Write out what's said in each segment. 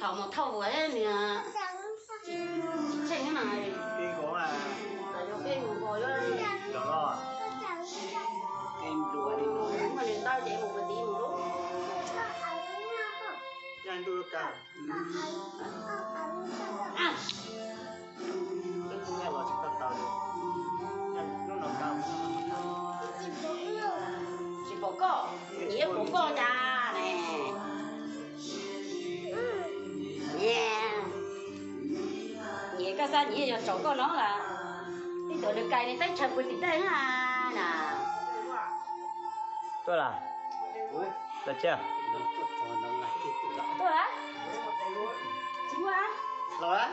Thaum mus thauj vuas niag tsis tsheej na, yog peb mus vos yuav mus ntaw ces mus ua tib mus lub. Tsis pom koj, nyias pom koj cas ne. Nyias, nyias koj xav nyias yog tsaum koj no las. Ib tug nws kais nws teb chaws puag tim tej na. Tuaj las? Tuaj tsis? Tuaj las? Tsis muaj. Los las?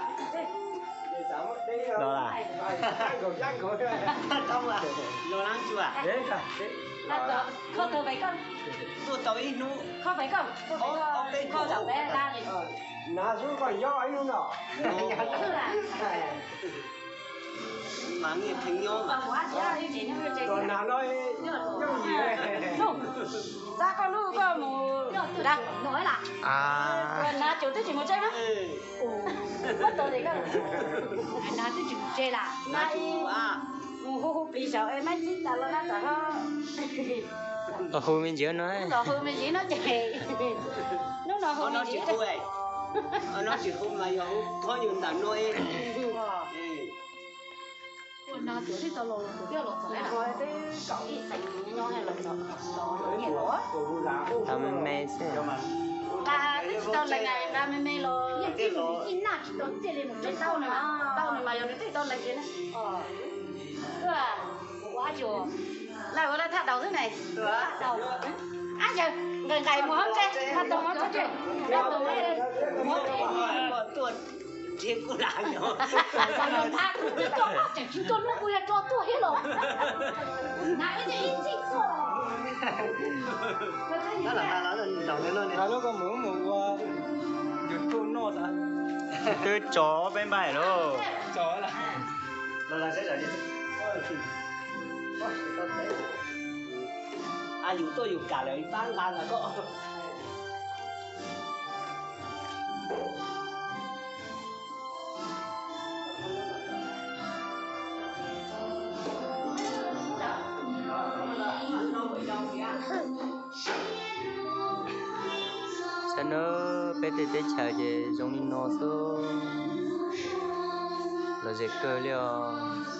Los las tsuas. Kho tau pais koj. Tuaj tau ib hnub. Kho pais koj, kho pais koj, kho zaum peb na. Nav xub koj nyob ib hnub no. Mas nyias theej nyob mas. Tos nav no yooj yim. Xav koj lub koj mus. Nav cuam twb tsis mus tseb na. Koj tos li koj. Nav twb tsis mus tseb las. Nav mus hu hu plis saum es maiv txib tas los na tas ho. Hu me ntsis no. Hu me ntsis no ces hnub no hu me ntsis. No tsis hu mas yog hu phob yus ntawm no. Tau me me xwb. Nqa twb tsis tau lees, nqa me me los. Tau nws mas, tau nws mas yog nws twb tau lees kiag na. Ab yus, lawv ua lawv thaj daus xwb ne. Ab yawg, nqaim nqaim mus hauv tsev, thaj daus hauv tsev, thaj daus hauv tsev. Tseem tsis tuaj hnub kuv yog tso tuaj thiab los. Lub koj mus mus ua YouTube noj tas. Twb tso peb npaim lauj. Yus tuaj yus kam lawm pab nqa ntag koj. Saib nawb, peb tej teb chaws ces zoo li no xwb, lom zem kawg li os.